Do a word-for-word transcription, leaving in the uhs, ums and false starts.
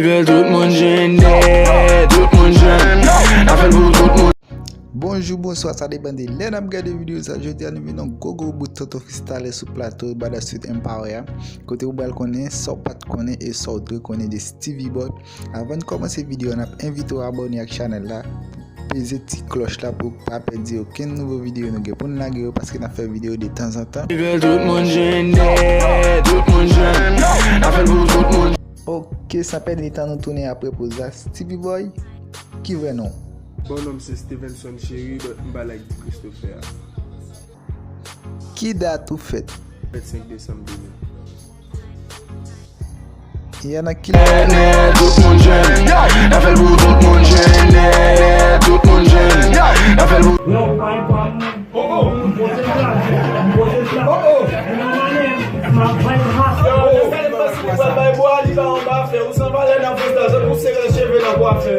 Tout moun jennen, tout moun jennen. N ap fè l pou tout moun. Bonjou, bonswa, sa depann de lè n ap gade videyo sa. Jodi a nou vin yon gwo gwo bout tonton fistale sou plato Bada Street Empire a. Kote ou pral konnen sa w pa t konnen e sa w dwe konnen de Steevy Boy. Avan n kòmanse videyo a, n ap envite w abòne ak chanèl la. Peze ti klòch la pou w pa pèdi okenn nouvo videyo nou gen pou n lage yo, paske n ap fè videyo de tanzantan. Tout moun jennen, tout moun jennen. N ap fè l pou tout moun. Ok, san pèdi tan nou tounen apre poz la. Steevy Boy, ki vrè non w? Bon non m se Stevenson Chéry, but m pa like di Christopher a. Ki dat ou fèt? Vennsenk desanm de mil. Ya nan ki Tout moun jennen, n ap fè l pou tout moun jennen. Tout moun jennen, n ap fè l pou Yo, ou pa gen pwa moun. M poze plas, m poze plas. M nan male, m ap bay plas. Yo, lè Salem Pacific pral bay bwa, li pa anba afè. Ou san valè nan Festa, zòt ou sere cheve nan kwafè.